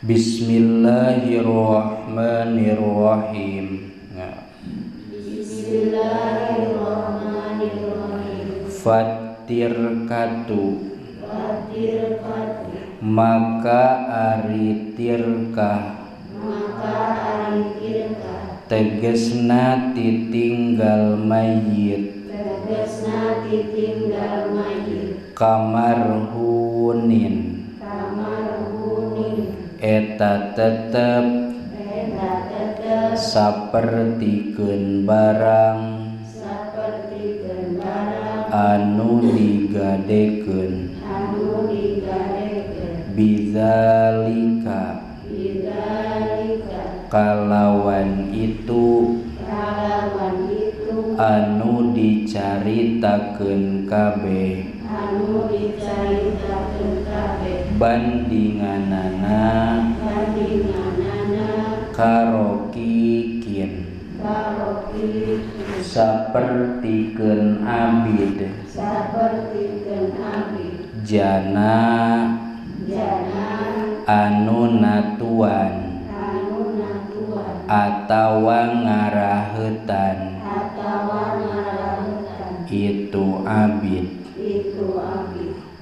Bismillahirrahmanirrahim. Bismillahirrahmanirrahim. Fatirkatu, maka ari tirkah, tegesna titinggal mayit, kamarhunin, eta tetep sapertikeun barang anu digadekeun, bidzalika kalawan itu anu dicaritakeun kabeh, bandinganana karokikin sapertikeun abid, jana anu natuan atawa ngaraheutan itu abid,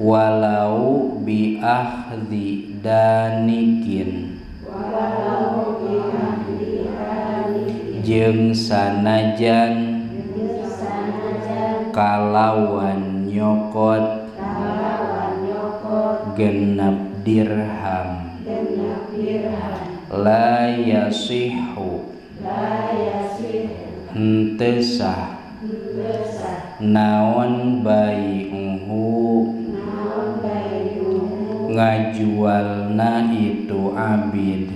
walau bi ahdhi danikin jeung sanajan kalawan nyokot genep dirham, la yasihu henteu sah naon bai'uhu ngajualna itu abid,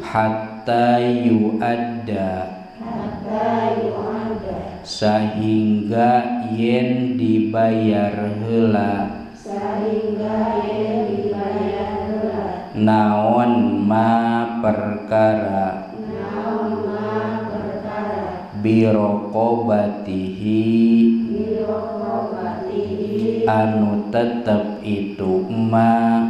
hatta yu'adda sehingga yen dibayar heula naon ma perkara biraqabatihi anu tetep itu ma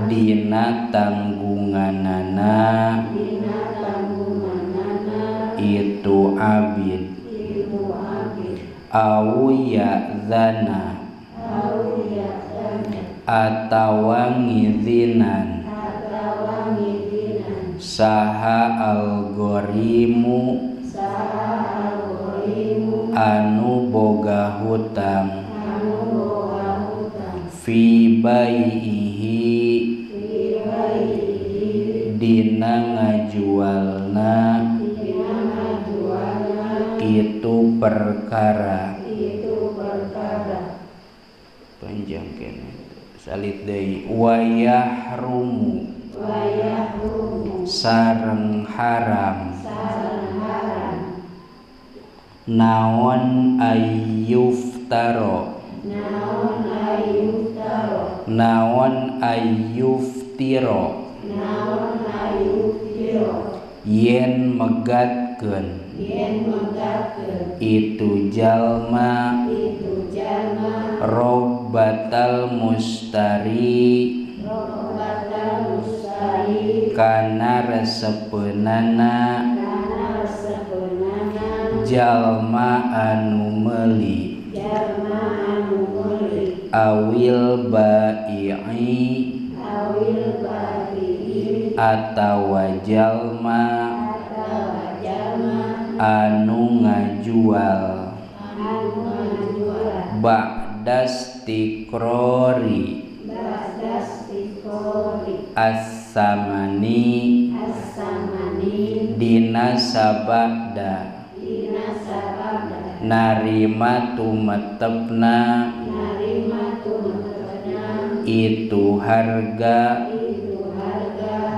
dina tanggunganana itu abid, au ya'zana atawa ngizinan saha algorimu anu boga hutang fi bai'ihi dina ngajualna itu perkara. Panjang kene salit deui. Wayahrumu sareng haram naon ayyuftaro, naon ayyuftiro yen megatkeun itu jalma robbatal mustari kana resepeunana jalma anu meuli awil bai'i atawa jalma anu ngajual ba'dastiqrori as-samani dina sabada narima tumetepna itu harga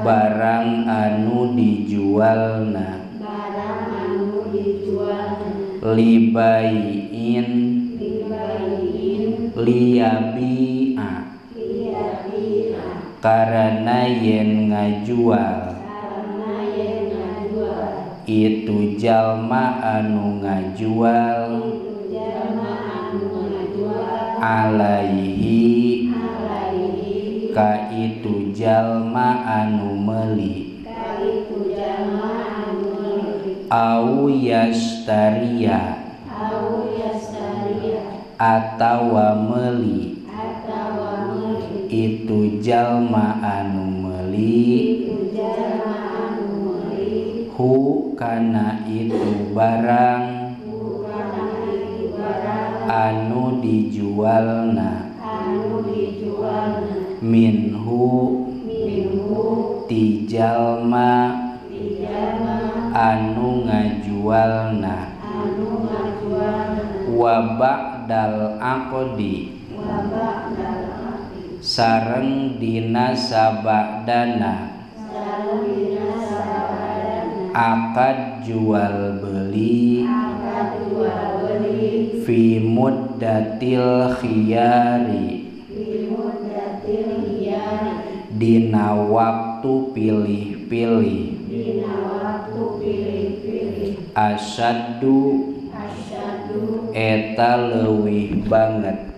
barang anu dijualna libaiin liyabi'a karena yen ngajual itu jalma anu ngajual alaihi Ka itu jalma anu meuli au yastariya atawa meuli itu jalma anu meuli hu kana itu barang anu dijualna minhu ti jalma anu ngajualna wa ba'dal aqdi sareng dina sabadana akad jual beli fi muddatil khiyari dina waktu pilih-pilih asyaddu eta leuwih banget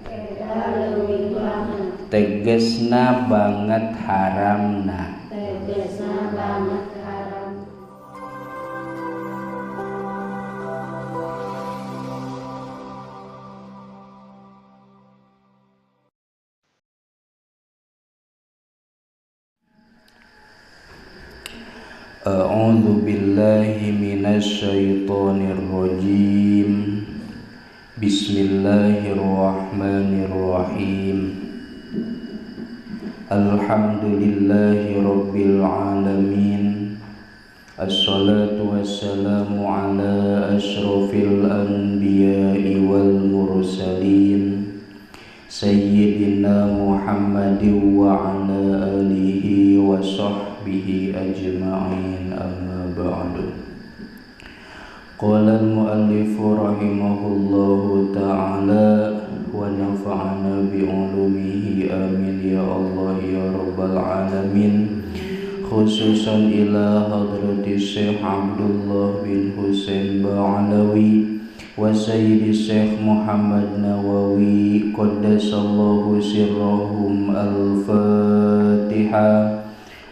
tegesna banget haramna. A'udzu billahi minasyaitonir rajim. Bismillahirrahmanirrahim. Alhamdulillahi rabbil alamin. Assalatu wassalamu ala asyrafil anbiya'i wal mursalin sayyidina Muhammadin wa ala alihi wa sahbihi ajma'in, amma ba'du. Qala al-muallif rahimahullahu ta'ala wa nafa'ana bi'ulumihi, amin ya Allah ya rabbal alamin. Khususan ila hadrati Syekh Abdullah bin Husain Ba'alawi wa Sayyidi Syekh Muhammad Nawawi qaddasallahu sirrahum. Al-Fatihah.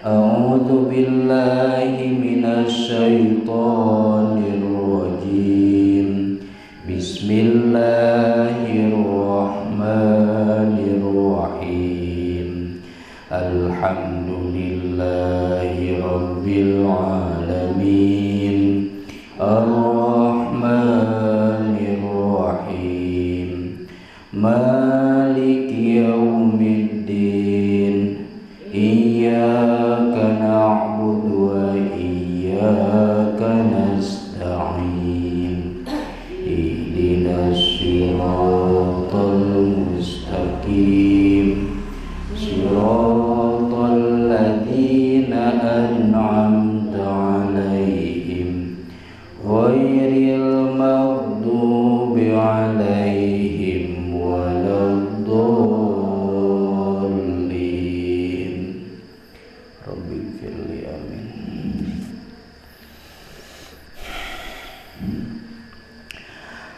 A'udzu billahi minasyaitonir rajim. Bismillahirrahmanirrahim. Alhamdulillahi rabbil alamin. Arrahmanir rahim. Maliki yaumiddin. Iyyaka na'budu wa iyyaka nasta'in. Ihdinas siratal mustaqim. Siratal ladzina an'amta 'alaihim ghairil maghdubi 'alaihim waladdallin. Rabbighfirli, amin.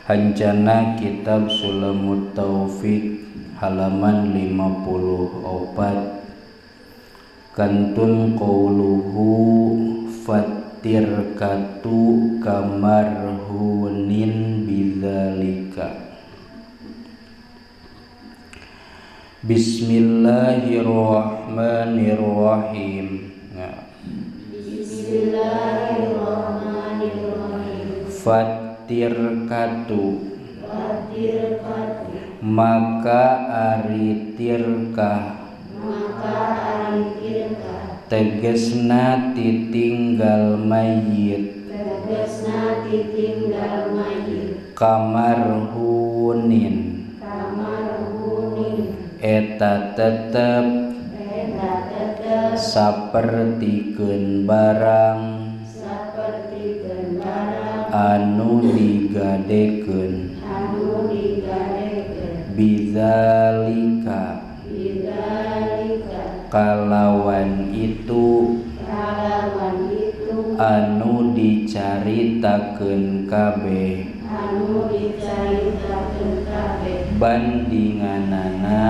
Hancana kitab Sulamut Taufik halaman 54 kantun qauluhu fatirkatu kamarhunin bidzalika. Bismillahirrahmanirrahim. Bismillahirrahmanirrahim. Fatirkatu, maka ari tirkah, tegesna titinggal mayit, kamarhunin eta tetep sapertikeun barang anu digadekeun bidzalika kalawan itu anu dicaritakeun kabeh bandinganana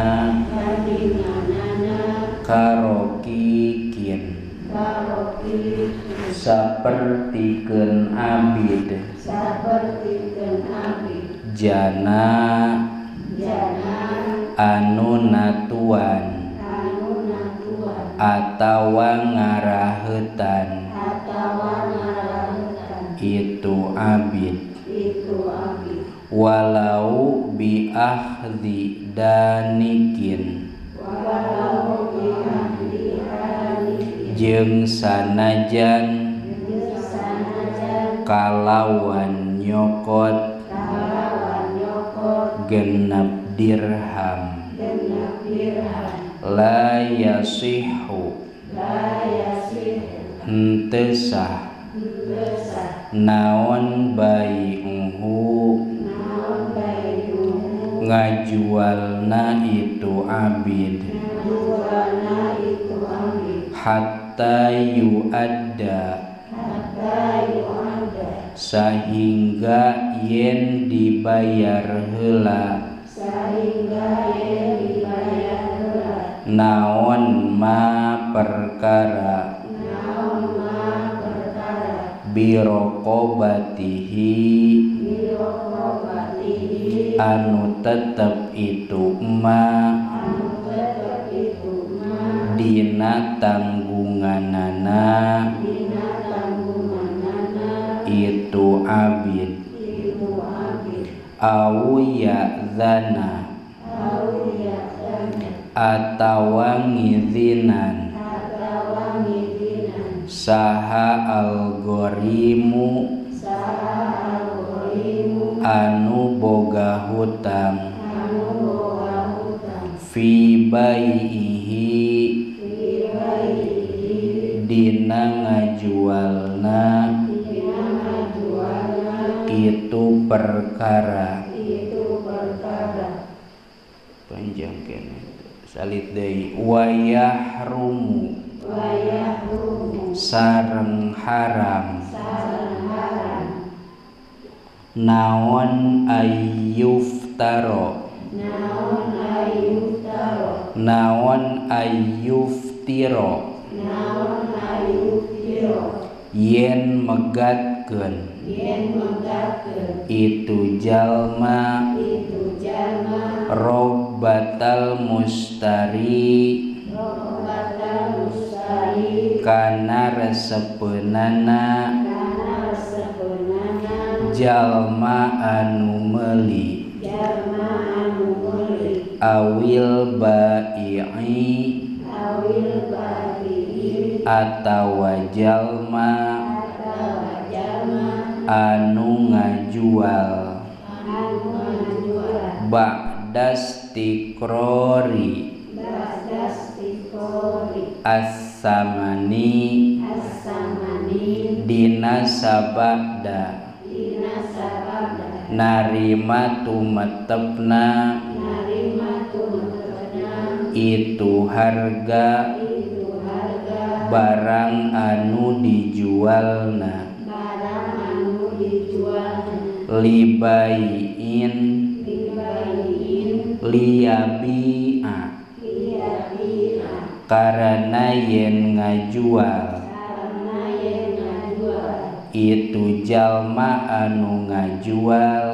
Karokikin sapertikeun abid jana anu natuan atawa ngaraheutan itu abid walau bi ahdhi danikin jeung sanajan kalawan nyokot genep dirham la yasihu henteu sah naon bai'uhu ngajualna itu abid hatta yu'adda sahingga yen dibayar heula naon ma perkara biraqabatihi anu tetep itu ma dina tanggunganana itu abid au ya'zana atawa ngizinan saha algorimu anu boga hutang fi bai'ihi dina ngajualna itu perkara panjang kene salit deui wayahrumu sareng haram naon ayyuftaro naon ayyuftiro yen megatkeun itu jalma robbatal mustari kana resepeunana jalma anu meuli awil bai'i atawa jalma anu ngajual ba'dastiqrori as-samani dina sabada narima tumetepna itu harga barang anu dijualna libaiin liyabi'a karena yen ngajual itu jalma anu ngajual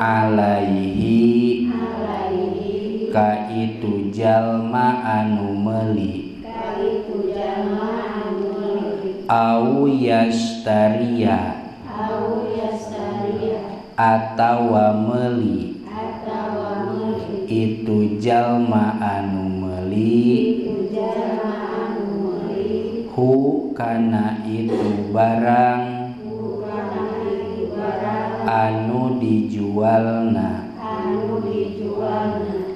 alaihi ka itu jalma anu meuli au yastaria atawa meuli itu jalma anu meuli hu kana itu barang anu dijualna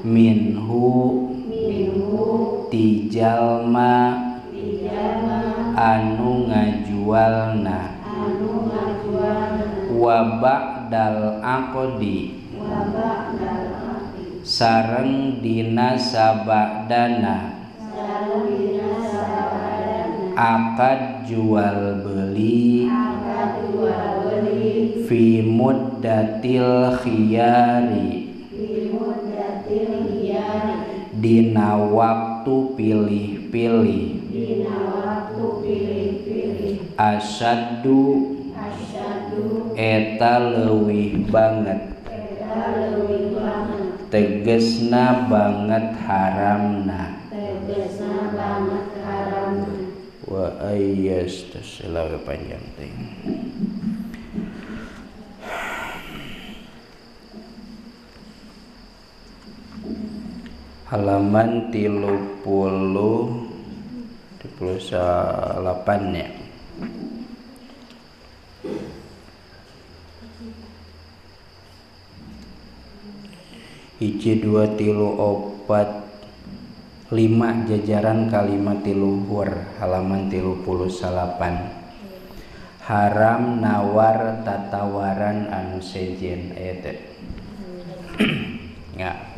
minhu ti jalma anu ngajualna wa ba'dal aqdi sareng dina sabadana akad jual beli fi muddatil khiyari Dina waktu pilih-pilih, asyaddu eta leuwih banget, tegesna banget haramna. Wa ayyas taselawe panjang teh. Halaman 38 ya. Hiji 2 3 4 5 jajaran kalimat tiluhur halaman 38. Haram nawar tatawaran anu sejen aya teh. Ya.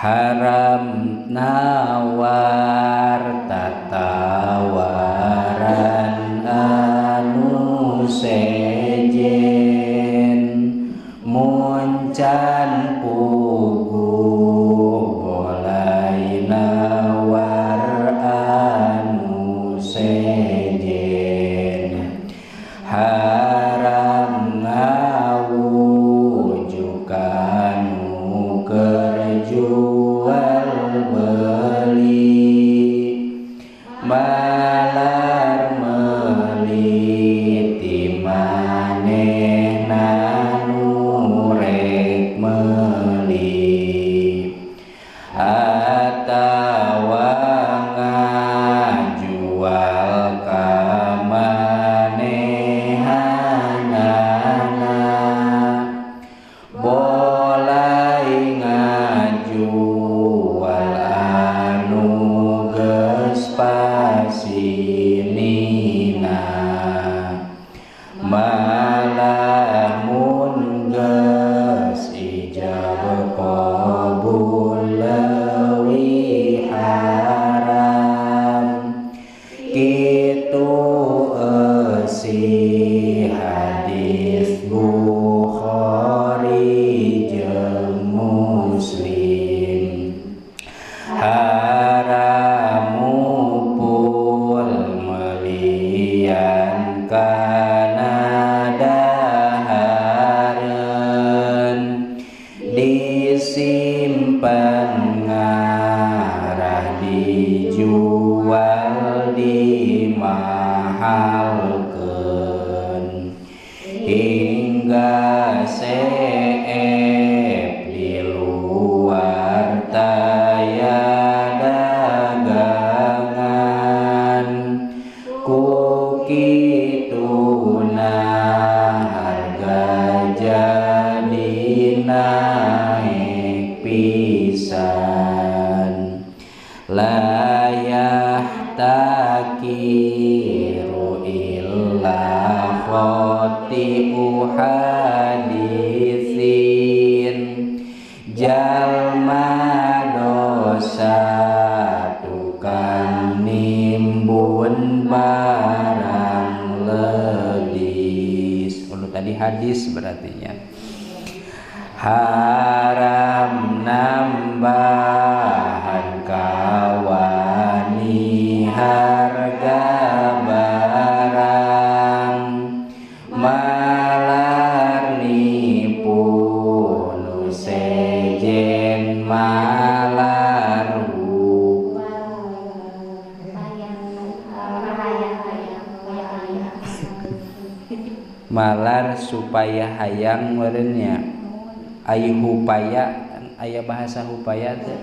Haram nawar tatawaran anu sejen muncan puguh bolai nawar anu sejen. Haram ngawujukan nu keur jual beli, malar meuli ti manehna nu rek meuli, atawa ngajual ka manehanana, bolai ngajual anu geus pasinina, malah mun geus ijab qabul leuwih haram. Kitu eusi hadis Bukhari jeung Muslim. Haram mupul melian kana dahareun, disimpan ngarah dijual dimahalkeun, hingga seep di luar taya dagangan. Ku kituna harga jadi naik pisan. La yahtakiru illa khotiu hadisin, jalma dosa tukang nimbun barang ledis. Kalau tadi hadis berartinya haram nambahan kawani harga barang, malar nipu nu sejen malar malar supaya hayang meureunnya. Ai hupaya, aya bahasa hupaya teh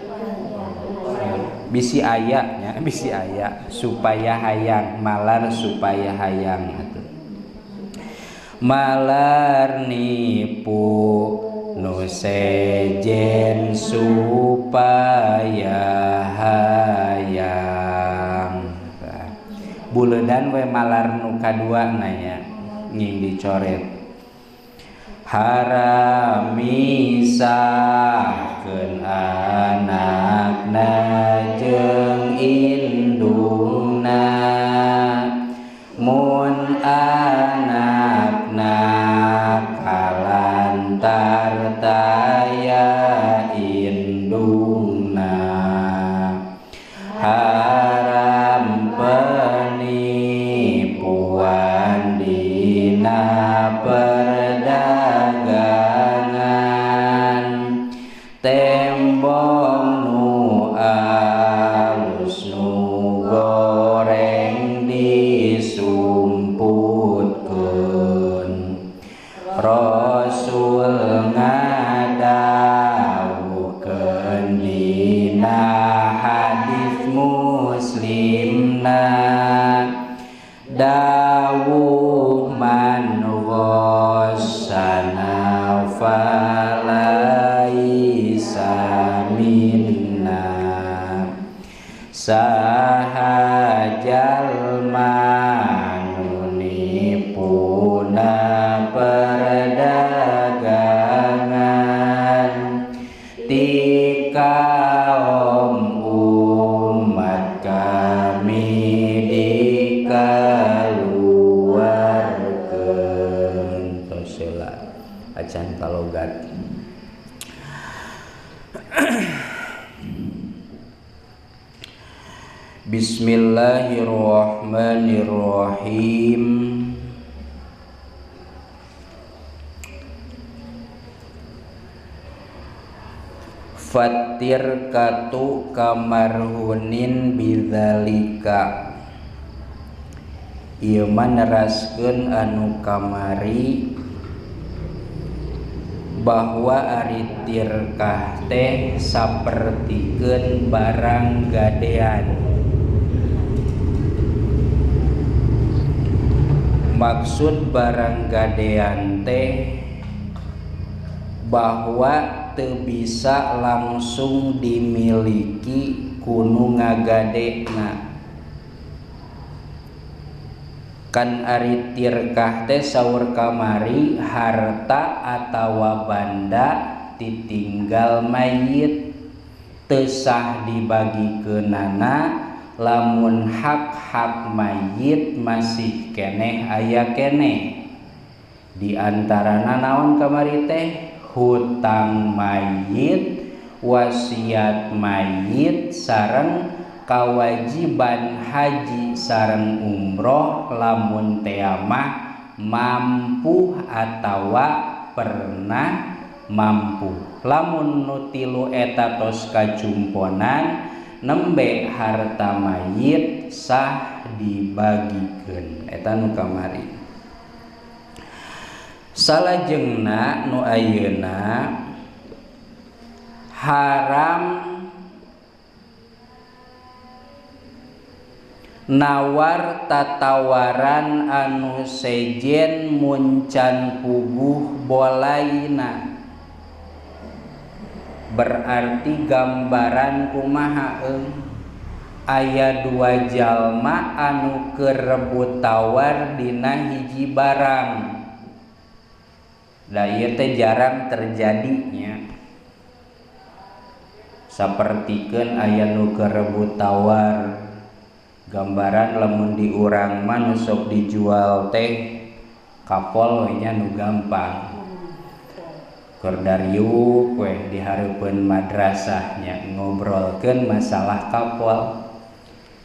bisi aya nya, bisi aya supaya hayang, malar supaya hayang atuh. Malar nipu nu sejen supaya hayang. Buledan we malar nu kadua nanya nging dicoret. Haram misahkeun anakna jeung indungna, mun anakna kalantar taya indungna. Tembong nu alus nu goreng disumputkeun Rasul ngadawuhkeun dina hadis Muslimna dawuh man ghassana falaisa minna saha jalma nu nipuna perdagangan ti kaum umat kami dikaluarkeun. Tos heula acan kalogat. Bismillahirrahmanirrahim. Fatir katu kamarhunin bidzalika. Ieu mah neraskeun anu kamari bahwa ari tirkah teh sapertikeun barang gadean. Maksud barang gadean teh bahwa teu bisa langsung dimiliki ku nu ngagadena. Kan ari tirkah teh saur kamari harta atawa banda ditinggal mayit teu sah dibagikeunana lamun hak-hak mayit masih keneh aya keneh. Di antarana naon kamari teh hutang mayit, wasiat mayit sareng kawajiban haji sareng umroh lamun teamah mampu atawa pernah mampu. Lamun nu tilu eta tos kajumponan nembe harta mayit sah dibagikeun. Eta nu kamari. Salajengna nu ayeuna haram nawar tatawaran anu sejen muncan puguh bolaina. Berarti gambaran kumaha eung aya dua jalma anu keur rebut tawar dina hiji barang. Da ieu teh jarang terjadinya. Sapertikeun aya nu keur rebut tawar, gambaran lamun di urang mah nu sok dijual teh kapol we nya nu gampang. Keur dariuk we di hareupeun madrasahnya ngobrolkeun masalah kapol.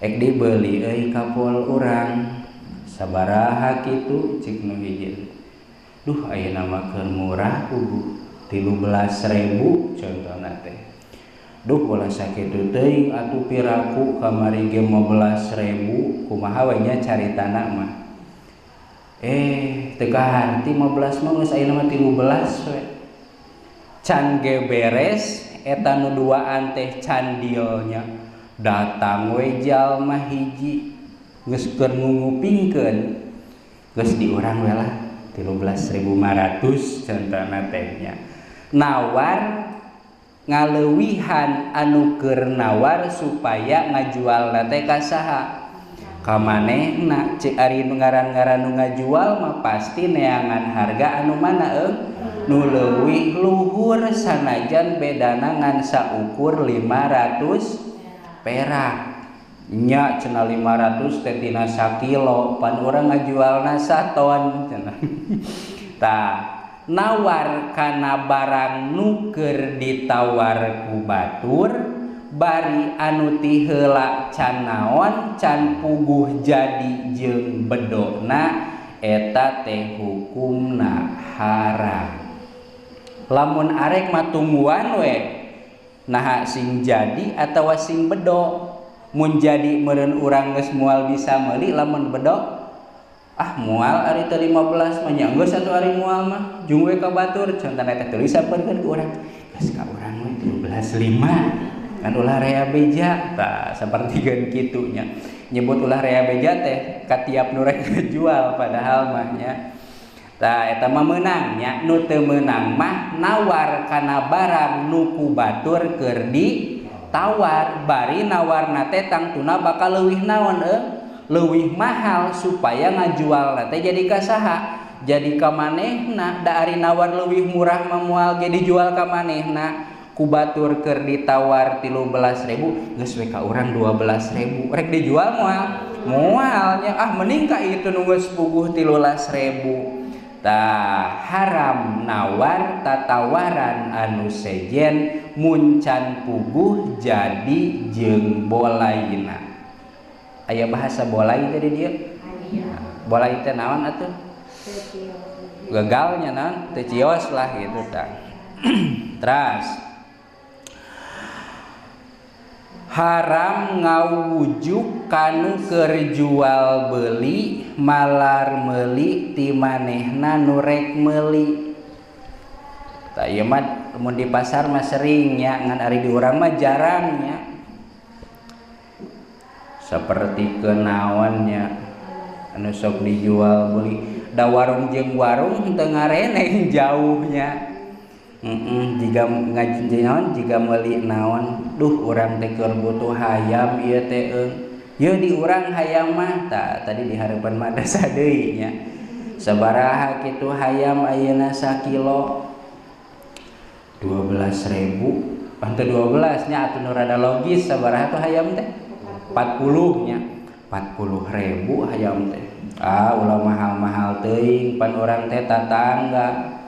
Ek dibeli euy kapol urang sabaraha kitu cik nu hiji. Duh ayeuna mah keur murah kubu 13.000 contohna teh. Duh ulah sakitu teuing atuh piraku kamari ge 15.000 kumaha we nya caritana mah. Teu kaharti 15 mah geus ayeuna mah 13 we. Can ge beres eta nu duaan teh candilnya. Datang we jalma hiji geus keur ngungupingkeun. Geus di urang we lah 13.500 contohna teh nya. Nawar ngaleuwihan anu keur nawar supaya ngajualna teh ka saha? Ka manehna. Cek ari nu ngaran-ngaran nu ngajual mah pasti neangan harga anu mana eung? Nu leuwih luhur sanajan bedana ngan saukur 500 perak. Nya cenah 500 teh tina sakilo, pan urang ngajualna saton cenah. Tah nawar kana barang nu keur ditawar ku batur bari anu ti heula can naon can puguh jadi jeung bedona eta teh hukumna haram. Lamun arek mah tungguan we Naha sing jadi atawa sing bedo. Mun jadi meureun urang geus moal bisa meuli, lamun bedo ah moal ari teh 15 mah nya geus atuh ari moal mah jung we ka batur contohna teh tuluy sampeurkeun ku urang geus ka urang we 13.5 kan ulah rea beja tah sapertikeun kitu nya. Nyebut ulah rea beja teh ka tiap nu rek ngajual padahal mah nya. Tah eta mah meunang nya, nu teu meunang mah nawar kana barang nu ku batur keur ditawar, bari nawarna teh tangtuna bakal leuwih naon leuwih mahal supaya ngajualna teh jadi ka saha? Jadi ka manehna. Da ari nawar leuwih murah mah moal ge dijual ka manehna. Ku batur keur ditawar 13.000 geus we ka urang 12.000 rek dijual moal? Moal nya, ah mending ka itu nu geus puguh 13.000. Tah haram nawar tatawaran anu sejen muncan puguh jadi jeung bolaina. Aya bahasa bolai teh di dieu? Bolai teh naon atuh? Gagalnya naon? Teu cios lah gitu tah. Teras haram ngawujuk kanu keur jual beli malar meuli ti manehna nu rek meuli. Tah ieu mah mun di pasar mah sering nya, ngan ari di urang mah jarang nya. Saperti kenaon nya anu sok dijual beli, da warung jeung warung teu ngareneng jauhnya. Jika ngaji naon, jika meuli naon, duh urang teh keur butuh hayam ieu teh eung. Yeuh di urang hayam mah tah tadi di hareupeun madrasah deui nya. Sabaraha kitu hayam ayeuna sakilo? 12.000. Pan teu 12 nya atuh nu rada logis sabaraha tuh hayam teh? 40 nya. 40.000 hayam teh. Ah ulah mahal-mahal teuing pan urang teh tatangga.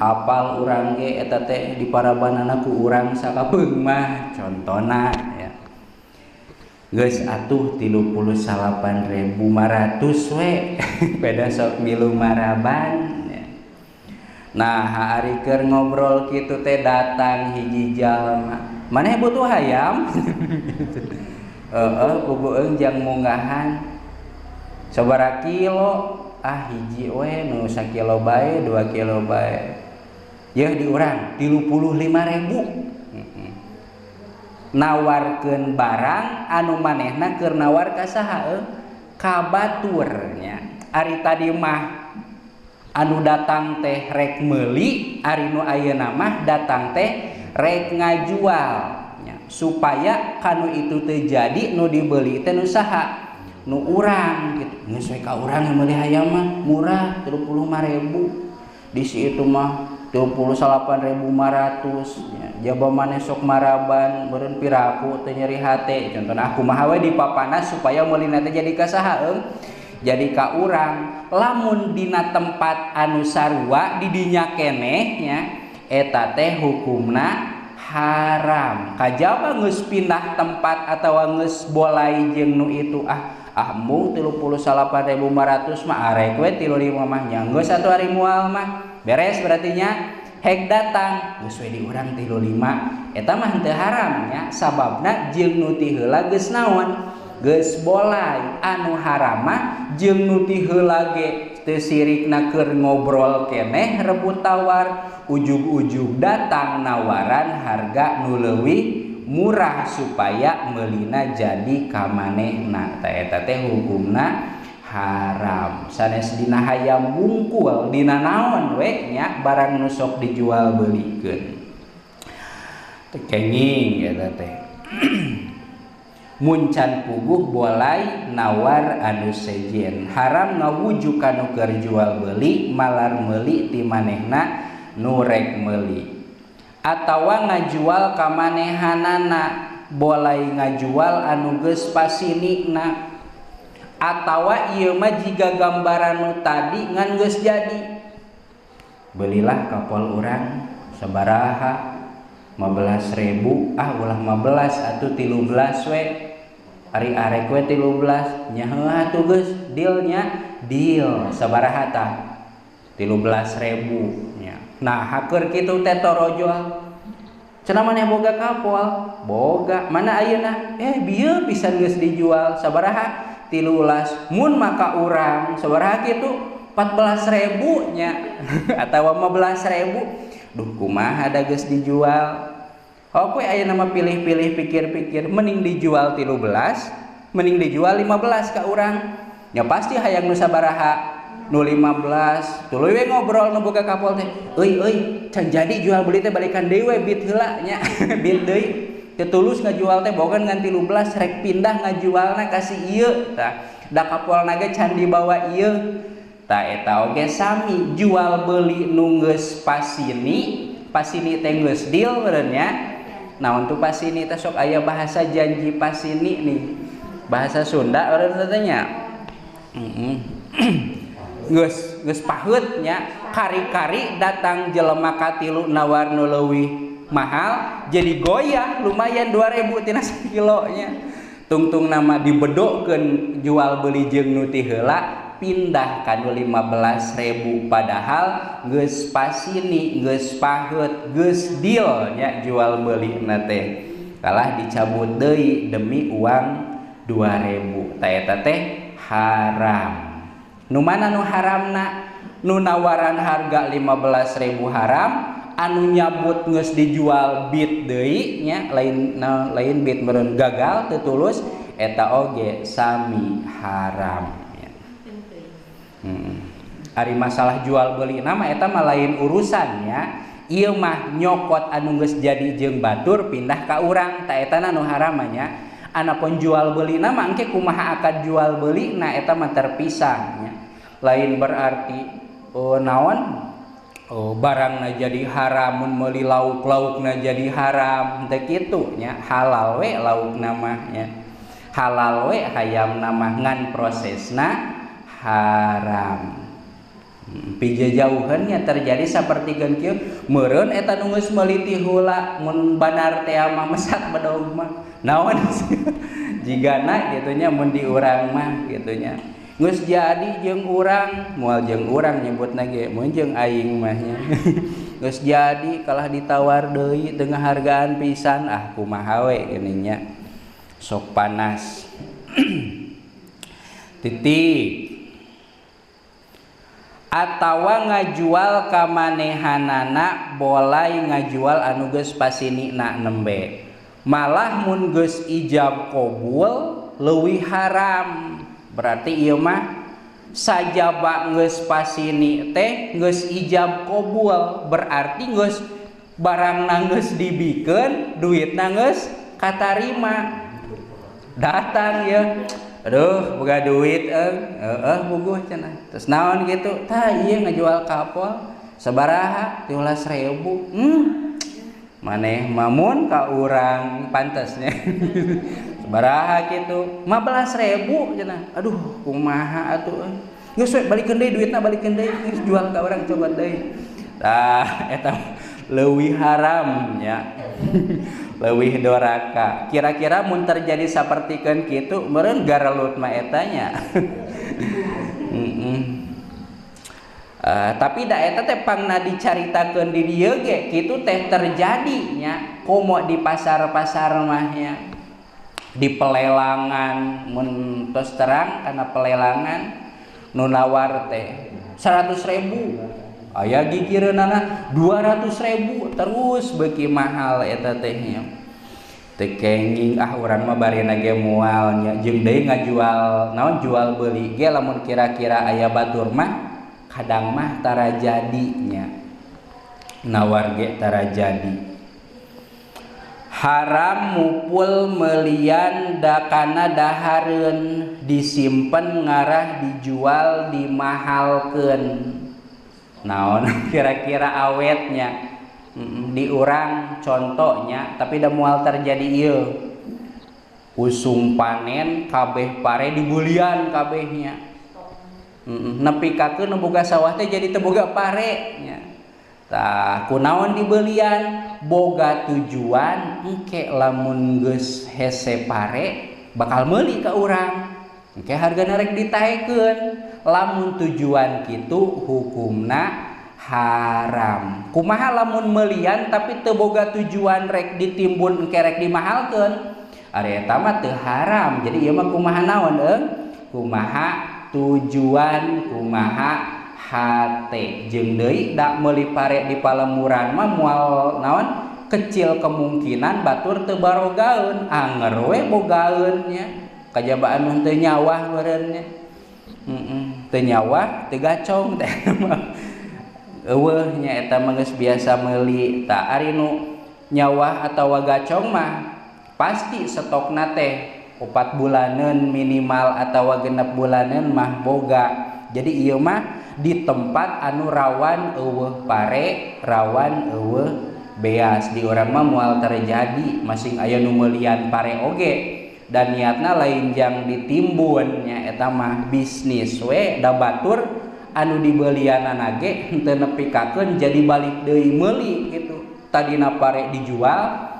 Apal urang ge eta teh di parabanana ku urang sakapeung mah contona ya. Geus atuh 38.500 we beda sok milu maraban ya. Nah ari keur ngobrol kitu teh datang hiji jalma, maneh butuh hayam? Heeh puguh eung jang munggahan sabaraha kilo? Ah hiji we nu sakilo bae 2 kilo bae. Yeuh di urang 35.000. Nawarkeun barang anu manehna keur nawar ka saha ka batur nya. Ari tadi mah anu datang teh rek meuli, ari nu ayeuna mah datang teh rek ngajual nya. Supaya kanu itu teu jadi nu dibeli teh nu saha? Nu urang gitu. Geus we ka urang meuli hayam mah murah 35.000. Di situ mah 28.500 nya. Jaba maneh sok maraban meureun piraku teu nyeri hate. Contohna aku mah we dipapana supaya meulina teh jadi ka saha eung? Jadi ka urang. Lamun dina tempat anu sarua di dinya keneh nya eta teh hukumna haram. Kajaba geus pindah tempat atawa geus bolai jeung nu itu ah mung 38.500 mah arek we 35 mah nya geus atuh ari moal mah beres berarti nya. Hek datang geus we di urang 35 eta mah henteu haram nya, sababna jeung nu ti heula geus naon? Geus bolai. Anu haram mah jeung nu ti heula ge teu sirikna keur ngobrol keneh rebut tawar, ujug-ujug datang nawaran harga nu leuwih murah supaya meulina jadi ka manehna. Tah eta teh hukumna haram. Sanes dina hayam bungkul dina naon we nya barang nu sok dijual belikeun. Teu kenging eta teh. Muncan puguh bolai nawar anu sejen. Haram ngawujuk kanu keur jual beli malar meuli ti manehna nu rek meuli. Atawa ngajual ka manehanana, bolai ngajual anu geus pasinikna. Atawa ieu mah jiga gambaran nu tadi ngan geus jadi. Belilah kapal urang sabaraha? 15.000. Ah ulah 15 atuh 13 we. Ari arek we 13 nya heuh atuh geus dealnya deal sabaraha tah? 13.000 nya. Nah haker kitu teh torojol. Cenah maneh boga kapol, boga. Mana ayeuna? Bieu pisan geus dijual sabaraha? 13. Mun maka urang sabaraha kitu? 14.000 nya atawa 15.000. Duh kumaha da geus dijual. Oke ayeuna mah pilih-pilih pikir-pikir mending dijual 13, mending dijual 15 ka urang. Nya pasti hayang nu sabaraha? Nu 15. Tuluy we ngobrol nu boga kapol teh. Euy euy, can jadi jual beli teh balikan deui we bid heula nya. Bid deui. Teu tulus ngajual teh boga ngan 13 rek pindah ngajualna ka si ieu. Tah, da kapolna ge can dibawa ieu. Tah eta oge sami jual beli nu geus pasini, pasini teh geus deal meureun nya. Naon tuh pasini teh sok aya bahasa janji pasini nih. Bahasa Sunda meureun teh nya. Geus paheut nya, kari-kari datang jelema katilu nawar nu leuwih mahal jadi goyah lumayan 2000 tina sakilo nya. Tungtung nama dibedokeun jual beli jeung nu ti heula pindah ka nu 15.000 padahal geus pasini, geus paheut, geus deal nya jual beulina teh. Kalah dicabut deui demi uang 2000. Ta eta teh haram. Nu mana nu haramna? Nu nawaran harga 15.000 haram, anu nyabut geus dijual bid deui nya, lain lain bid meureun gagal teu tulus eta oge sami haram nya. Ari masalah jual beli nama eta mah lain urusannya, ieu mah nyokot anu geus jadi jeung batur pindah ka urang, ta eta nu haram nya. Anapun jual beli nama engke kumaha akad jual beli na eta mah terpisah nya. Lain berarti naon barangna jadi haram mun meuli lauk-laukna jadi haram teh kitu nya, halal we laukna mah nya. Halal we hayamna mah ngan prosesna haram. Pijajauheun nya terjadi sapertikeun kieu meureun eta nu geus meuli ti heula mun banar teh mah mesat bedog mah. Naon jigana gitu nya mun di urang mah gitu nya. Geus jadi jeung urang, moal jeung urang nyebutna ge mun jeung aing mah nya. Geus jadi kalah ditawar deui teu ngahargaan pisan, ah kumaha we geuning nya. Sok panas. Titik. Atawa ngajual ka manehanana bolai ngajual anu geus pasinina nembe. Malah mun geus ijab qabul leuwih haram. Berarti ieu mah sajaba geus pasini teh geus ijab qabul, berarti geus barangna geus dibikeun, duitna geus katarima. Datang ya. Aduh, boga duit eueuh buguh cenah. Terus naon kitu? Tah ieu ngajual kapol sabaraha? 13.000. Maneh mamun ka urang pantesnya. Sabaraha kitu? 15.000 cenah. Aduh, kumaha atuh euy. Geus we balikeun deui duitna, balikeun deui, geus jual ka urang coba deui. Tah eta leuwih haram nya. Leuwih doraka. Kira-kira mun terjadi sapertikeun kitu meureun garelut mah eta nya. Tapi da eta teh pangna dicaritakeun di dieu ge kitu teh terjadi nya, komo di pasar-pasar mah nya. Di pelelangan mun tos terang kana pelelangan nu nawar teh 100.000. Aya gigireunana 200.000 terus beuki mahal eta teh nya. Teu kenging ah urang mah barina ge moal nya, jeung deui ngajual naon jual beuli ge lamun kira-kira aya batur mah kadang mah tara jadi nya. Nawar ge tara jadi. Haram mupul melian dakana dahareun disimpen ngarah dijual dimahalkeun. Naon kira-kira awetnya di urang contohnya, tapi da moal terjadi ieu. Usum panen kabeh pare dibulian kabehnya. Nepi ka keun nu boga sawah teh jadi teu boga pare nya. Tah kunaon dibelian boga tujuan engke lamun geus hese pare bakal meuli ka urang. Engke hargana rek ditaekeun. Lamun tujuan kitu hukumna Haram. Kumaha lamun meulian tapi teu boga tujuan rek ditimbun engke rek dimahalkeun? Ari eta mah teu haram. Jadi ieu mah kumaha naon eung? Kumaha tujuan, kumaha hate. Jeung deui da meuli pare di palemuran mah moal naon? Kecil kemungkinan batur teu barogaeun, anger we bogaeun nya. Kajaba anu teu nyawah meureun nya. Teu nyawah, teu gacong teh. Eueuh nya eta mah geus biasa meuli. Tah ari nu nyawah atawa gacong mah pasti stokna teh 4 bulaneun minimal atawa 6 bulaneun mah boga. Jadi ieu mah di tempat anu rawan eueuh pare, rawan eueuh beas. Di urang mah moal terjadi, masing aya nu meulian pare oge dan niatna lain jang ditimbun nya, eta mah bisnis we. Da batur anu dibelianana ge henteu nepikakeun jadi balik deui meuli gitu. Tadina pare dijual,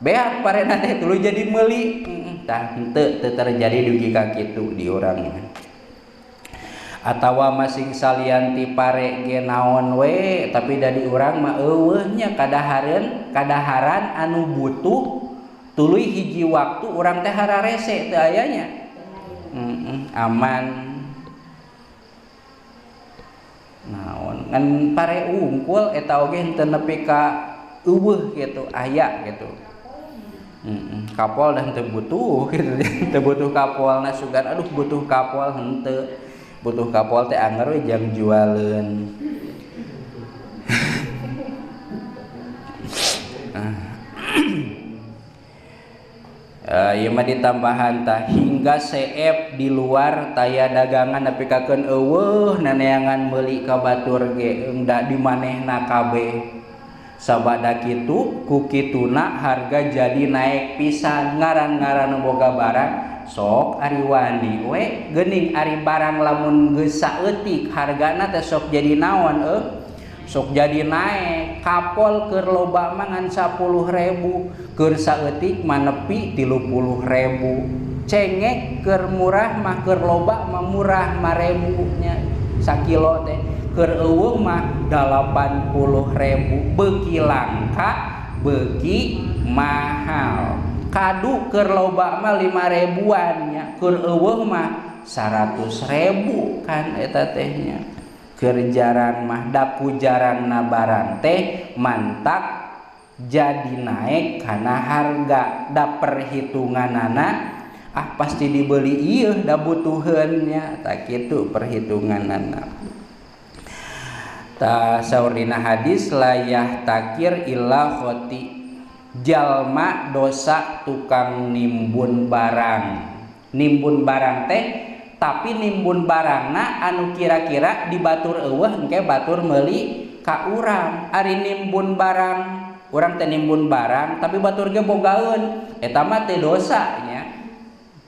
beak parena teh tuluy jadi meuli. Tah henteu teu terjadi dugi ka kitu di urang mah. Atawa masing salian ti pare ge naon we, tapi da di urang mah eueuh nya kadaharan anu butuh tuluy hiji waktu urang teh hararese teu aya nya. Aman. Naon ngan pare unggul eta oge henteu nepi ka eueuh gitu, aya gitu. Kapol dah henteu butuh gitu. Henteu butuh kapolna sugan aduh butuh kapol henteu. Butuh kapol teh anger we jang jualeun. Ieu mah ditambahan tah hingga CF di luar taya dagangan nepi kakeun eueuh naneangan meuli ka batur ge da di manehna kabeh. Sabada kitu ku kituna harga jadi naik pisan. Ngaran-ngaran boga barang sok ari wani we geuning ari barang lamun geus saeutik hargana teh sok jadi naon eueuh? Sok jadi naik. Kapol keur loba mah ngan 10.000, keur saeutik mah nepi 30.000. Cengek keur murah mah keur loba mah murah 5.000 nya sakilo teh. Keur eueuh mah 80.000. Beuki langka beuki mahal. Kadu keur loba mah 5.000-an nya, keur eueuh mah 100.000 kan eta teh nya. Keur jarang mah daku jarangna barang teh mantak jadi naik karena harga. Da perhitunganana ah pasti dibeli ieu da butuheun nya, tak kitu perhitunganana. Ta saur dina hadis layah takir illa khoti, jalma dosa tukang nimbun barang. Nimbun barang teh tapi nimbun barangna anu kira-kira di batur eueuh engke batur meuli ka urang. Ari nimbun barang, urang teh nimbun barang tapi batur ge bogaeun, eta mah teh dosa nya.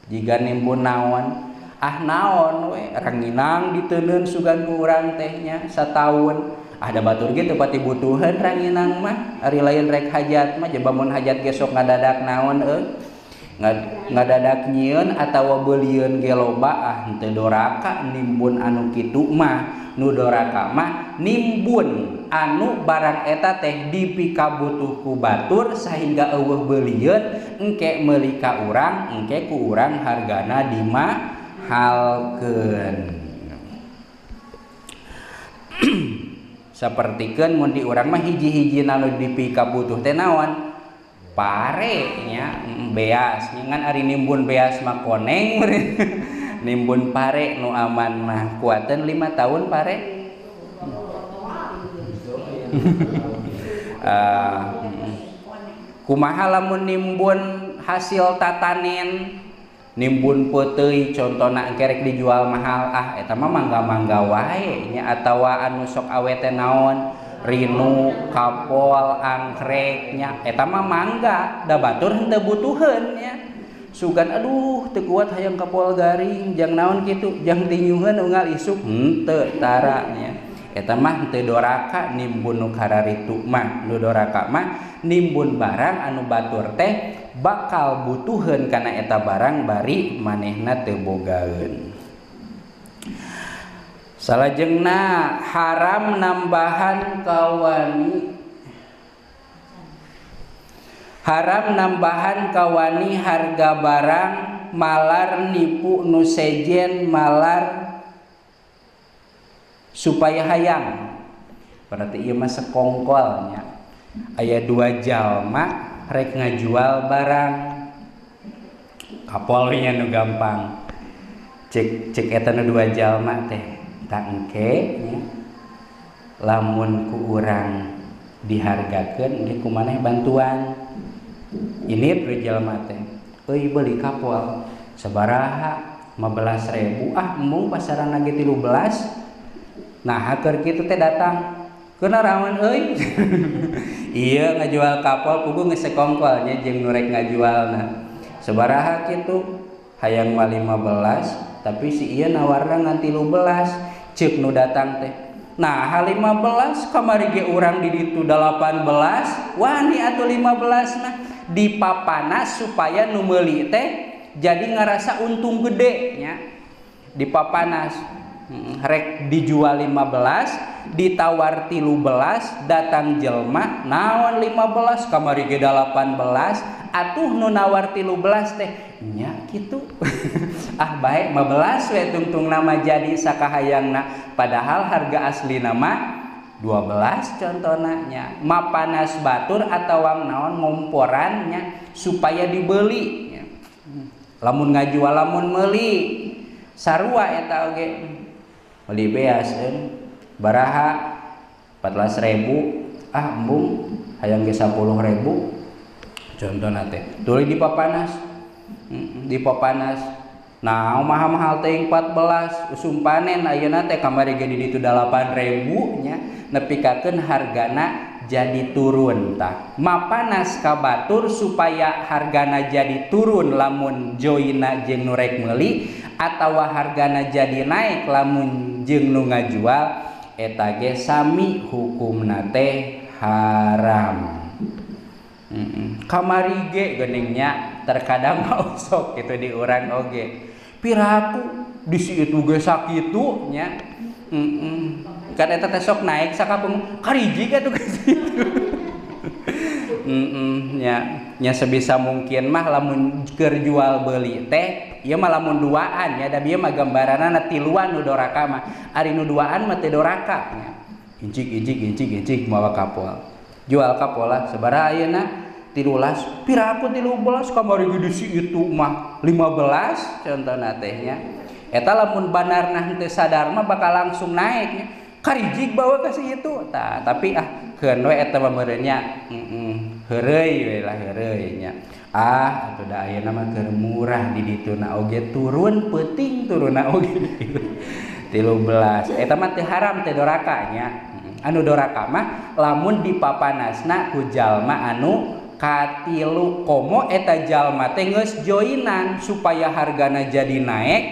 Jiga nimbun naon? Ah naon we ranginang diteundeun sugan ku urang teh nya sataun. Ah da batur ge teu pati butuheun ranginang mah, ari lain rek hajat mah jaba mun hajat ge sok ngadadak naon euy. Ngadadak nyieun atawa beulieun ge loba ah henteu doraka nimbun anu kitu mah. Nu doraka mah nimbun anu barang eta teh dipikabutuh ku batur sehingga eueuh beulieun engke meuli ka urang, engke ku urang hargana dimahalkeun. Sapertikeun mun di urang mah hiji-hiji anu dipikabutuh teh naon? Pare nya, beas. Ngan ari nimbun beas mah koneng. Nimbun pare nu aman mah kuateun 5 tahun pare. Kumaha lamun nimbun hasil tatanen, nimbun peuteuy contona engke rek dijual mahal, ah eta mah mangga-mangga wae nya, atawa anu sok awe teh naon? Rinu, kapol, angkrek nya, eta mah mangga da batur henteu butuheun nya. Sugan aduh teu kuat hayang kapol garing jang naon kitu, jang tinyuheun unggal isuk henteu tara nya. Eta mah henteu doraka nimbun nu kararitu mah. Nu doraka mah nimbun barang anu batur teh bakal butuheun kana eta barang bari manehna teu bogaeun. Salajengna haram nambahan kawani. Haram nambahan kawani harga barang malar nipu nu sejen malar supaya hayang. Berarti ieu mah sekongkolnya. Aya dua jalma rek ngajual barang. Kapolnya nu gampang. Cek cek eta nu dua jalma teh tak engke nya. Lamun ku urang dihargakeun engke ku maneh bantuan. Ini pre jalma teh euy beuli kapol sabaraha 15.000 ah embung pasaran lagi 13. Nah keur kitu teh datang keuna rawan euy. Ieu ngajual kapol kudu geus sekongkol nya jeung nu rek ngajualna. Sabaraha kitu hayang mah 15 tapi si ieu nawarna ngan 13. Ceuk nu datang teh nah 15 kamari ge urang di ditu 18 wani atuh 15 mah dipapanas supaya nu meuli teh jadi ngarasa untung gede nya. Dipapanas rek dijual 15 ditawar 13 datang jelma naon 15 kamari ge 18 atuh nu nawar 13 teh nya kitu. Ah bae 15 we tungtung nama jadi sakahayangna padahal harga asli nama 12 contohna nya. Mapanas batur atawa naon ngomporannya supaya dibeli nya. Lamun ngajual lamun meuli sarua eta oge meuli beas eun baraha 14.000 ah embung hayang ge 10.000 contohna teh tuluy dipapanas. Dipapanas nah mahal-mahal teh 14 usum panen ayeuna teh kamari ge di ditu 8.000 nya nepikakeun hargana jadi turun tah. Mapanas ka batur supaya hargana jadi turun lamun joina jeung nu rek meuli atawa hargana jadi naik lamun jeung nu ngajual eta ge sami hukumna teh haram. Kamari ge geuning nya terkadang mau sok gitu di urang oge piraku di situ ge sakitu nya. Kan eta teh sok naik sakapeung kariji atuh ka situ. Nya nya sebisa mungkin mah lamun keur jual beuli teh ieu mah lamun duaan nya da bieu mah gambaranna tiluan nu doraka mah ari nu duaan mah teu doraka nya. Ijik ijik ijik ijik mawa kapol. Jual kapol lah sabaraha ayeuna 13 piraku 13 kamari ge di situ mah 15 contohna teh nya. Eta lamun banarna henteu sadar mah bakal langsung naik nya. Karijig bawa ka situ tah tapi ah keun we eta mah meureun nya heureuy we lah heureuy nya. Ah atuh da ayeuna mah keur murah di dituna oge turun peuting turunna oge 13 eta mah teu haram teu doraka nya. Anu doraka mah lamun dipapanasna ku jalma anu katilu komo eta jalma teh geus joinan supaya hargana jadi naik.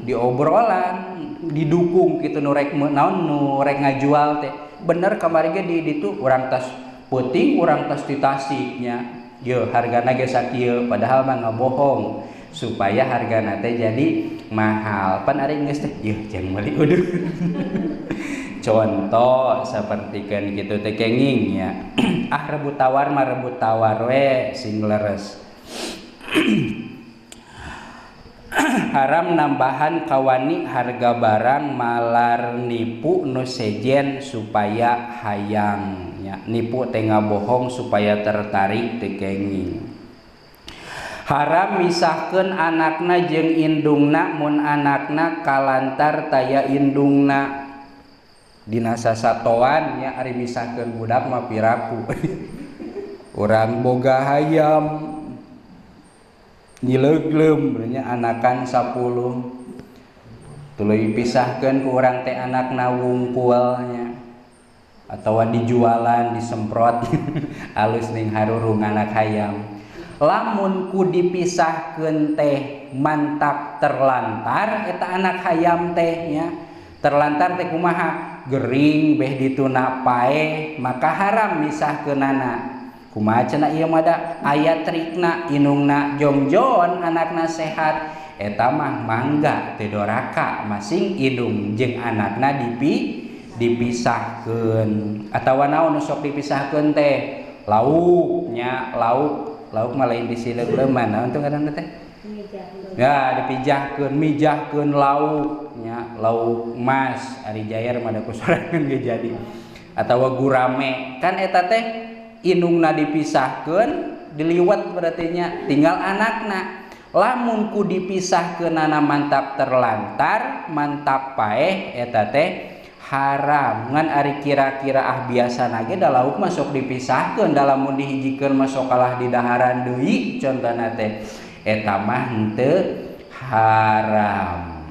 Diobrolan didukung kitu nu rek naon nu rek ngajual teh bener kamari ge di ditu urang tas peuting urang tas di Tasik nya yeuh hargana ge sakieu padahal mah ngabohong supaya hargana teh jadi mahal pan ari geus teh yeuh jeung meuli uduh. Contoh sapertikeun kitu teh kenging nya. Ah rebut tawar mah rebut tawar we sing leres. Haram nambahan kawani harga barang malar nipu nu sejen supaya hayang nya. Nipu teh ngabohong supaya tertarik teh kenging. Haram misahkeun anakna jeung indungna mun anakna kalantar taya indungna. Dina sasatoan nya ari misahkeun budak mah piraku. Urang boga hayam nyileugleum nya anakan 10 tuluy pisahkeun ku urang teh anakna wungkulnya atawa dijualan disemprot alus ning harurung anak hayam. Lamun ku dipisahkeun teh mantak terlantar eta anak hayam teh nya. Terlantar teh kumaha gering beh dituna paeh maka haram misahkeunana. Kumaha cenah ieu mah da aya trikna indungna jongjon anakna sehat Eta mah mangga teu doraka masing indung jeung anakna dipisahkeun. Atawa naon nu sok dipisahkeun teh? Lauk nya, lauk lauk mah lain disileuleuman naon teh ngaranna teh? Ya dipijahkeun, mijahkeun lauk nya, lauk mas ari jair mah da ku sorangan ge jadi. Atawa gurame kan eta teh indungna dipisahkeun, diliwat berarti nya, tinggal anakna. Lamun ku dipisahkeunana mantap terlantar, mantap paeh eta teh haram. Ngan ari kira-kira ah biasana ge da lauk mah sok dipisahkeun, da lamun dihijikeun mah sok kalah di daharan deui contona teh. Eta mah henteu haram.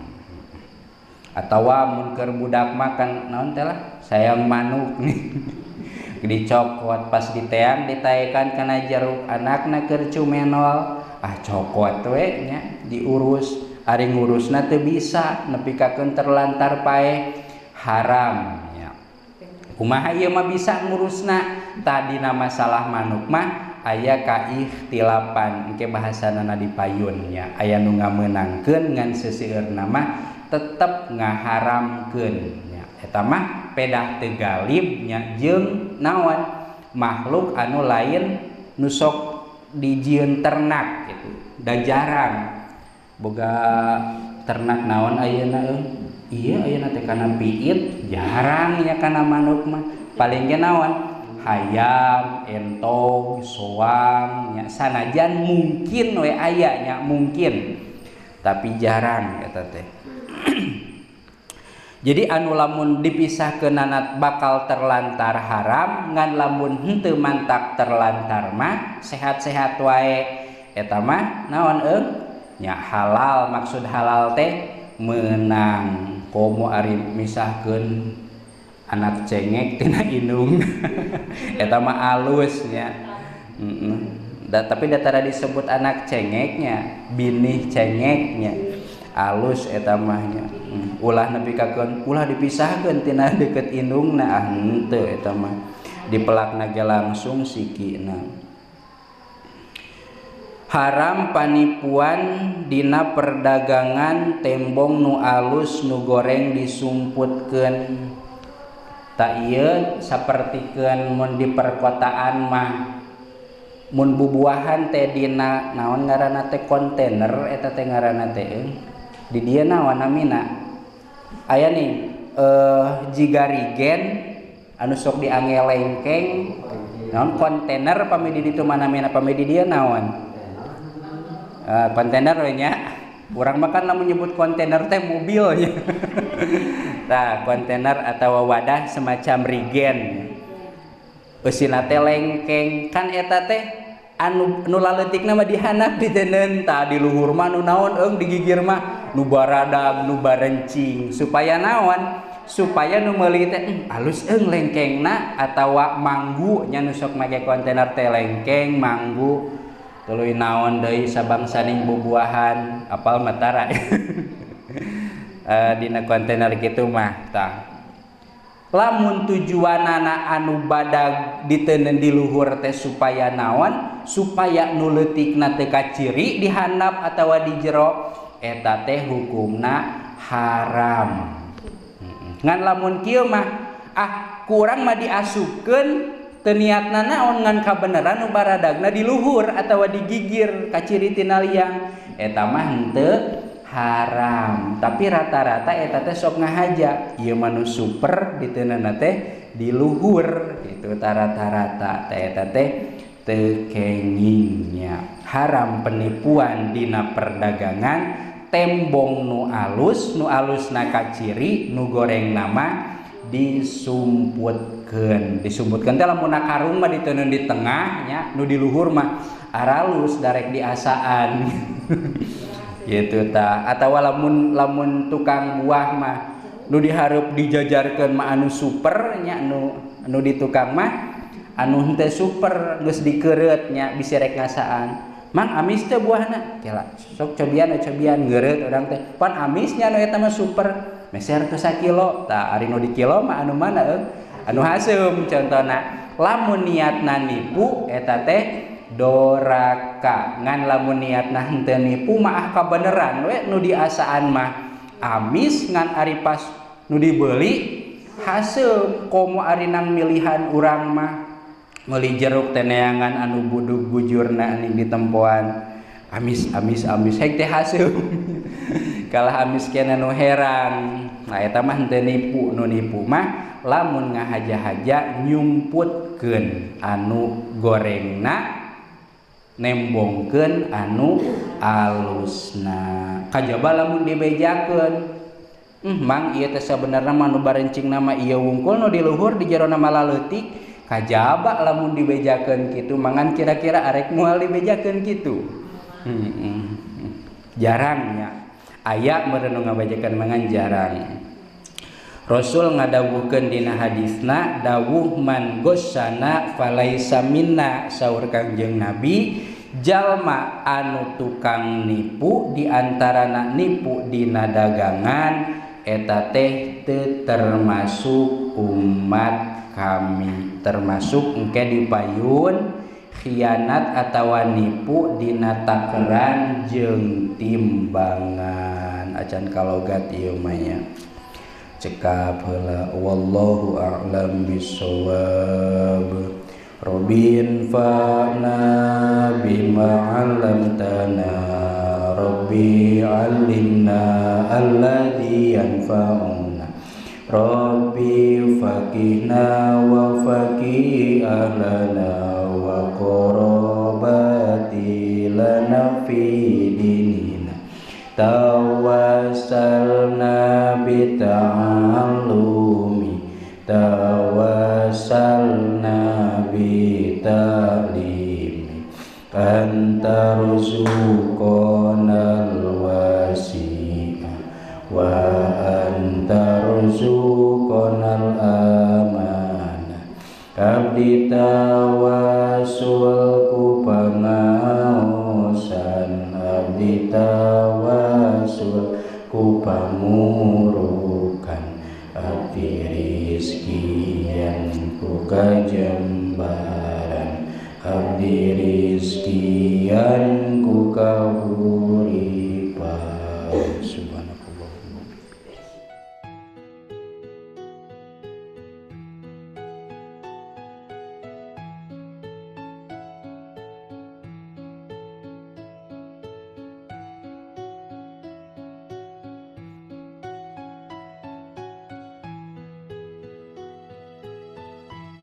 Atawa mun keur budak makan naon teh lah sayang manuk nih dicokot pas diteang ditaekan kana jeruk anakna keur cumenol ah cokot we nya diurus ari ngurusna teu bisa nepikakeun terlantar paeh haram nya. Kumaha ieu mah bisa ngurusna tadina masalah manuk mah aya kaikhtilapan engke bahasanana di payun nya aya nu ngamenangkeun ngan seseueurna mah tetep ngaharamkeun nya. Eta mah pedah teu galib nya jeung naon makhluk anu lain nu sok dijieun ternak gitu. Da jarang boga ternak naon ayeuna euy? Ieu ayeuna teh kana piit jarang nya kana manuk mah. Paling ge naon? Hayam, entog, soang nya sanajan mungkin we aya nya mungkin tapi jarang eta teh. Jadi anu lamun dipisahkeunana bakal terlantar haram ngan lamun henteu mantak terlantar mah sehat-sehat wae eta mah naon eung nya halal. Maksud halal teh meunang komo ari misahkeun anak cengek tina indung eta mah alus nya. Tapi datara disebut anak cengeknya binih cengeknya alus eta mah nya. Ulah nepikakeun ulah dipisahkeun tina deukeut indungna ah henteu eta mah dipelakna ge langsung sikina. Haram panipuan dina perdagangan tembong nu alus nu goreng disumputkeun. Tak ieu sapertikeun mun di perkotaan mah mun bubuahan teh dina naon ngaranna teh kontainer eta teh ngaranna teh di dieu naon namina aya nih jiga rigen anu sok diange lengkeng naon kontainer pami di ditu mah namina pami di dieu naon kontainer we nya. Urang mah kan lamun nyebut kontainer teh mobil nya. Tah kontainer atawa wadah semacam rigen eusina teh lengkeng kan eta teh anu nu laleutikna mah dihandap diteundeun tah di luhur mah nu naon eung digigir mah nu baradag nu barencing supaya naon supaya nu meuli teh alus eung lengkengna atawa manggu nya nu sok make kontainer teh lengkeng manggu tuluy naon deui sabangsaning bubuahan apal matara. Dina kontainer kitu mah tah lamun tujuanana anu badag diteundeun di luhur teh supaya naon supaya nu leutikna teu kaciri di handap atawa di jero eta teh hukumna haram. Ngan lamun kieu mah ah kurang mah diasupkeun teu niatna naon ngan kabeneran nu baradagna di luhur atawa digigir kaciri tina liang eta mah henteu haram. Tapi rata-rata eta teh sok ngahaja ieu mah nu super diteundeunna teh di luhur gitu rata-rata teh eta teh teu kenging nya. Haram penipuan dina perdagangan tembong nu alus nu alusna kaciri nu gorengna mah disumputkeun. Disumputkeun teh lamun karung mah diteundeun di tengah nya nu di luhur mah aralus darek diasaan gitu ta. Atawa lamun lamun tukang buah mah nu dihareup dijajarkeun mah anu super nya nu nu di tukang mah anu henteu super geus dikeureut nya bisi rek ngasaan. Mang amis teh buahna kela sok cobian cobian ngeureut urang teh pan amisnya nu eta mah super meser teh sakilo tah ari nu di kilo mah anu mana euy anu haseum contona. Lamun niatna nipu eta teh Doraka. Ngan lamun niatna henteu nipu mah kabeneran we nu diasaan mah amis ngan ari pas nu dibeli haseum. Komo ari nang milihan urang mah meuli jeruk teh neangan anu budug bujurna anu ditempoan amis amis amis hek teh haseum kalah amis keneh nu herang. Nah eta mah henteu nipu. Nu nipu mah lamun ngahaja-haja nyumputkeun anu gorengna nembongkeun anu alusna. Kajaba lamun dibejakeun, mang ieu teh sabenerna mah nu barencingna mah ieu wungkul nu di luhur di jerona mah laleutik. Kajaba lamun dibejakeun kitu mangan kira-kira arek moal dibejakeun kitu. Jarang nya aya meureun nu ngabejakeun mangan jarang. Rasul ngadawuhkeun dina hadisna dawuh man gosana falaisa minna, saur Kangjeng Nabi jalma anu tukang nipu di antarana nipu dina dagangan eta teh teu termasuk umat kami, termasuk engke dipayun khianat atawa nipu dina takeran jeung timbangan. Acan kalogat ieu mah nya. Cekap heula, wallahu a'lam bissawab. Rabbin fa'na bima 'allamtana, Rabbi 'allimna alladzi yanfa'una, Rabbi faqihna wa faqih ahlana wa qarabati lana fi dinina. Tawassalna bita'allumi, tawassalna bitalimi, anta rzuqanal wasi'a wa anta rzuqanal amana. Abdi tawasul ku pangaosan, abdi tawasul ku pamurukan, abdi rizkian ku kajembaran, abdi rizkian ku kahu